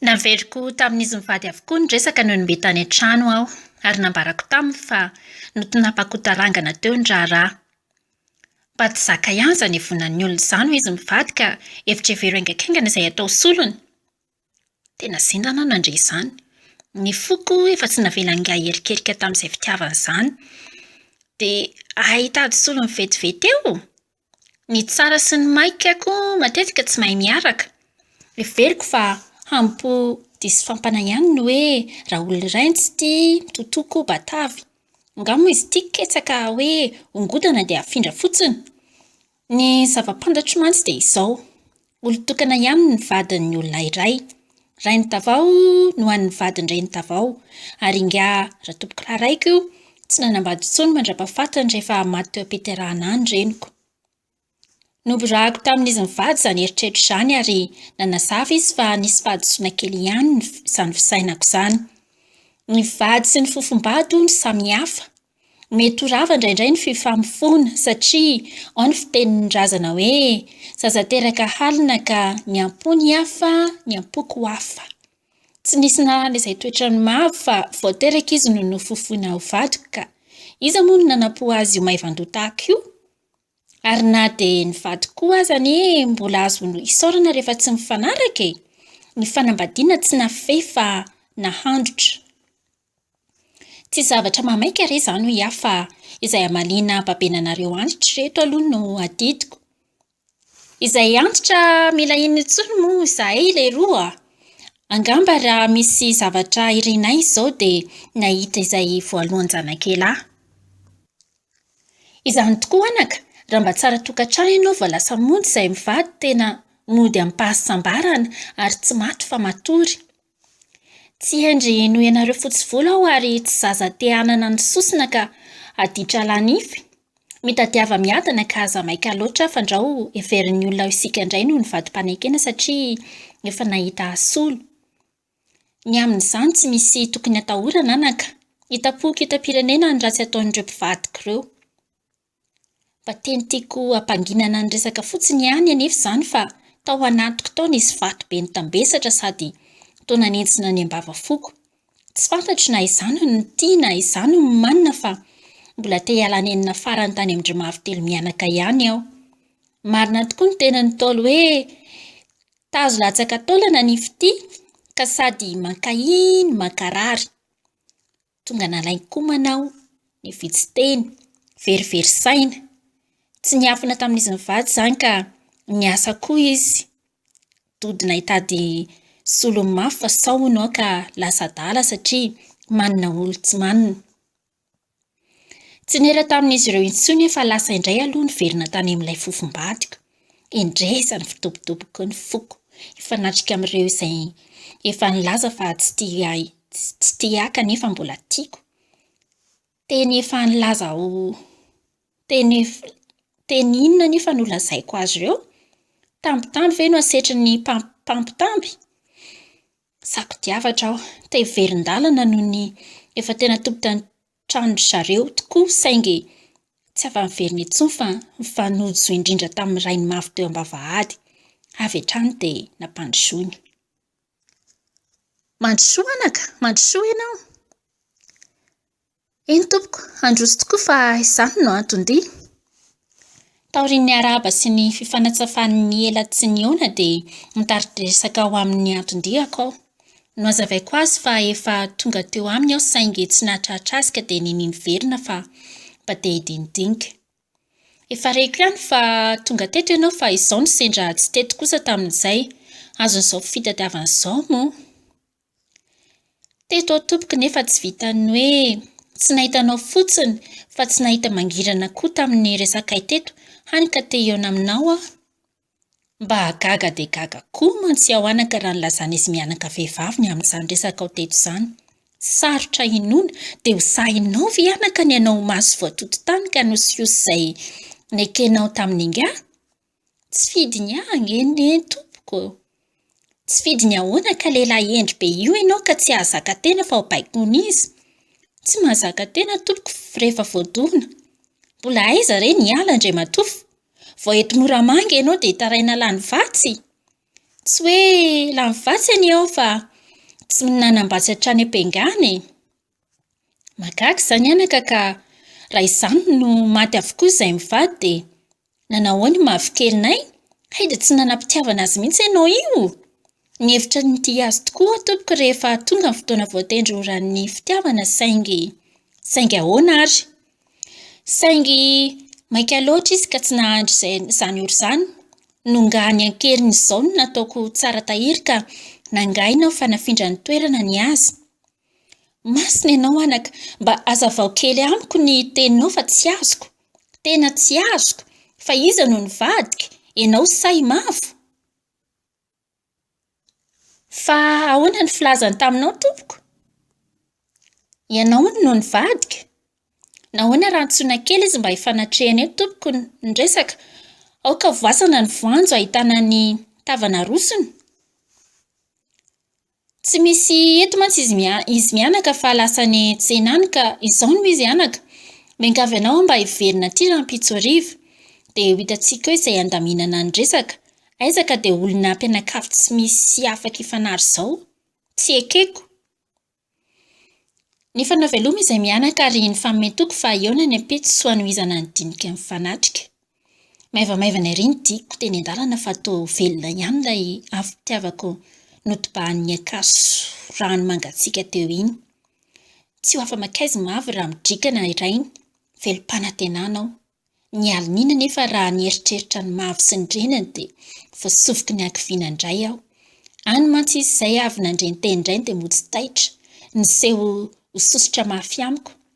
Naveriko tamin'izy mivady avokoa ny resaka nony mby tany an-trano aho ary nambarako taminy fa notinapako tarangana teo ny raharaha. Mba tsy zaka ihany izany ivonan'ny olona izany hoy izy mivady ka hevitr'hevero haingankaingana izay atao solony. Tena zendana aho nandre izany. Ny foko efa tsy navelan'ingahy hierikerika tamin'izay fitiavana izany. Dia hay hitady solony vetivety eo? Ny tsara sy ny maika koa matetika tsy mahay miaraka. Heveriko fa hampo diso fampana ihany ny hoe raha olona iray no tsy tia, mitotoa koa batavy. Angaha moa izy ity ketsaka hoe ongodana dia afindra fotsiny? Ny zava-pantatro mantsy dia izao, olon-tokana ihany ny vadin'ny olona iray. Rainitavao no an'ny vadin-drenitavao, ary ingahy Ratompokolahy raiko io tsy nanambady intsony mandra-pahafatiny rehefa maty teo am-piterahana ahy ny reniko. Noborahako tamin'izy mivady izany eritreritra izany ary nanazava izy fa nisy fahadisoana kely ihany izany fisainako izany. Ny vady sy ny fofom-bady hono samy hafa. Mety ho rava indraindray ny fifamofoana satria ao ny fitenin'ny razana hoe zaza teraka halina ka ny am-pony hafa ny am-poko hafa. Tsy nisy nahalala izay toetrany mavo fa vao teraka izy no nofofoina ho vadiko ka iza moa no nanam-po azy ho maivan-doha tahaka io? Ary na dia ny vadiko koa aza anie mbola azo isaorana rehefa tsy mifanaraka e! Ny fanambadiana tsy nafehy fa nahandrotra. Tsy zavatra mahamaika re izany hoy aho fa izay hamaliana babena anareo antitra ireto aloha no adidiko. Izay antitra mila inona intsony moa izahay leroa a! Angamba raha misy zavatra irinay izao dia nahita izay voalohan-janak'elah. Izany tokoa anaka, raha mba tsara tokantrano ianao vao lasa mody izay mivady tena mody amim-pahasambarana ary tsy maty fa matory. Tsy hendry noho ianareo fotsy volo aho ary tsy zaza te hanana ny sosona ka haditra lanify. Mitadiava miadana ka aza maika loatra fandrao heverin'ny olona ho isika indray no nivadi-panekena satria efa nahita hasolo. Ny amin'izany tsy misy tokony atahorana anaka. Hitam-poko hitam-pirenena ny ratsy ataon'ireo mpivadiko ireo. Mba teny tiako hampanginana ny resaka fotsiny ihany anefa izany fa tao anatiko tao nisy vato be nitambesatra sady toa nanentsina ny ambavafoko. Tsy fantatro na izaho no nitia na izaho no manina fa mbola te hiala nenina farany tany amin-dry Mavo telo mianaka ihany aho. Marina tokoa ny tenin'ny Ntaolo hoe tazo latsaka taolana ny fitia ka sady mankahia no mankarary. Tonga nalain-komana aho, nivitsy teny, verivery saina. Tsy niafina tamin'izy mivady izany ka niasa koa izy. Dodona hitady solony mafy fa sao hono aho ka lasa adala satria manina olon-tsy manina. Tsy niera tamin'izy ireo intsony aho fa lasa indray aloha niverina tany amin'ilay fofombadiko. Indreza ny fidobodoboky ny foko hifanatrika amin'ireo izay efa nilaza fa tsy tia ahy, tsy tia ahy kanefa mbola tiako. Teny efa nilaza ho teny teny inona anefa no lazaiko azy ireo? Tambitamby ve no asetrin'ny mpampitamby? Sakodiavatra aho, te hiverin-dalana noho ny efa tena tompon-tranon-dry zareo tokoa saingy tsy afa-niverina intsony fa nifanojo indrindra tamin'ny rainy mavo teo am-bavahady. Avy hatrany dia nampandrosoiny. Mandrosoa anaka, mandrosoa ianao. Eny tompoko, handroso tokoa fa izany no anton-dia. Taorian'ny arahaba sy ny fifanatsafan'ny ela tsy nihaona dia nitari-dresaka ho amin'ny anton-diako aho. Nohazavaiko azy fa efa tonga teo aminy aho saingy tsy nahatratra azy ka dia niniany niverina fa mba te hidinidinika. Efa reko ihany fa tonga teto ianao fa izao no sendra tsy teto kosa tamin'izay. Azon'izao fitadiavana izao moa. Teto aho tompoko nefa tsy vitan'ny hoe tsy nahita anao fotsiny fa tsy nahita mangirana koa tamin'ny resakay teto, hany ka te hihaona aminao aho. Mba gaga dia gaga koa mantsy aho anaka raha nilazan'izy mianaka vehivavy ny amin'izany resakao teto izany. Sarotra inoana, dia ho sahinao ve anaka ny hanao maso voatoto tany ka hanosihosy izay nekenao tamin'ingahy? Tsy fidiny ahy ange neny tompoko ô! Tsy fidiny ahoana ka lehilahy hendry be io ianao ka tsy hahazaka tena fa ho baikoin'iza? Tsy mahazaka tena tompoko rehefa voadona. Mbola aiza re ny ala Andriamatoa? Vao eto Moramanga ianao dia taraina lany vatsy? Tsy hoe lany vatsy anie aho fa. Tsy nanambatsy hatrany am-piangana e! Mahagaga izany anaka ka! Raha izany no maty avokoa izay mivady dia nanao ahoana i Mavokelinay? Hay dia tsy nanam-pitiavana azy mihitsy ianao io! Nihevitra ny tia azy tokoa aho tompoko rehefa tonga ny fotoana voatendry ho ran'ny fitiavana saingy, saingy ahoana ary? Saingy maika loatra izy ka tsy nahandry izay izany ora izany. Nongahany an-keriny izao no nataoko tsara tahiry ka nangaina aho fa nafindra ny toerana ny azy. Masina ianao anaka, mba hazavao kely amiko ny teninao fa tsy azoko. Tena tsy azoko. Fa iza no nivadika, ianao sa i Mavo? Fa ahoana ny filazany taminao tompoko? Ianao hono no nivadika? Nahoana raha antsoina kely izy mba hifanatrehana eo tompoko ny resaka? Aoka voasana ny voanjo ahitana ny tavana arosony. Tsy misy eto mantsy izy izy mianaka fa lasa any an-tsena any ka izao no izy anaka. Miangavy anao aho mba hiverina aty rahampitso hariva. Dia ho hitantsika eo izay handaminana ny resaka. Aiza ka dia olona mpianakavy tsy misy afaka hifanary izao. Tsy ekeko. Nifanao veloma izay mianaka ary nifanome toky fa hihaona ny ampitso hanohizana ny dinika mifanatrika. Maivamaivana ery ny diako teny an-dalana fa toa velona ihany ilay afom-pitiavako notobahan'ny ankaso rano mangatsiaka teo iny. Tsy ho afa-mankaiza i Mavo raha midrikana i rainy, velom-panantenana aho. Ny alin'iny anefa raha nieritreritra an'i Mavo sy ny reniny dia voasovoky ny hakiviana indray aho. Any mantsy izy izay avy nandre ny tenin-drainy dia mody taitra, niseho ho sosotra mafy amiko.